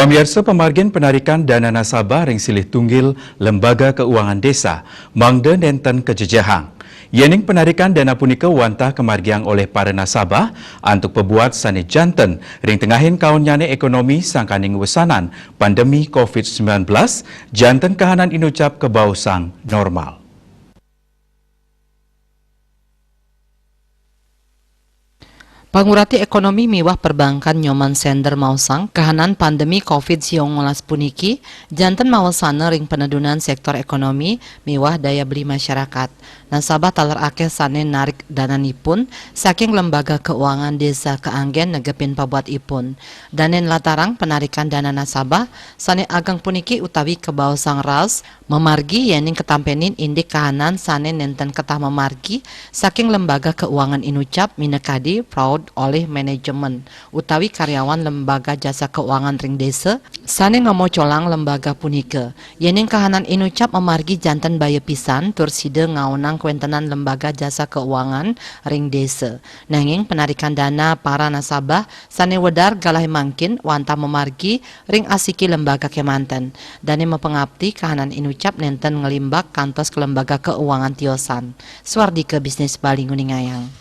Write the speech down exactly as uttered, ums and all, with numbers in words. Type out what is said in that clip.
Pamiarsa, pamargin panarikan dana nasabah ring silih tunggil Lembaga Keuangan Desa mangda nenten kajejehang. Yening panarikan dana punika wantah kamargiang olih para nasabah antuk pabuat sane janten ring tengahin kaonnyane ekonomi sangkaning wesanan pandemi covid sembilan belas, janten kahanan inucap kabaosang normal. Pangurati Ekonomi miwah Perbankan Nyoman Sender maosang, kahanan pandemi covid sembilan belas puniki janten mawesana ring panedunan sektor ekonomi miwah daya beli masyarakat. Nasabah taler akeh sane narik dananipun saking lembaga keuangan desa kaanggen negepin pabuatipun. Dane nlatarang panarikan dana nasabah sane ageng puniki utawi kabaosang raos, mamargi yening katampenin indik kahanan sane nenten ketah mamargi saking lembaga keuangan inucap minakadi fraud olih manajemen utawi karyawan lembaga jasa keuangan ring desa sane ngamocolang lembaga punika. Yening kahanan inucap mamargi janten baya pisan tur sida ngaonang kawentenan lembaga jasa keuangan ring desa. Nanging panarikan dana para nasabah sane wedar galahe mangkin wantah mamargi ring asiki lembaga kemanten. Dane mapangapti kahanan inucap nenten nglimbak kantos ka lembaga keuangan tiosan. Swardika Bisnis Bali nguningayang.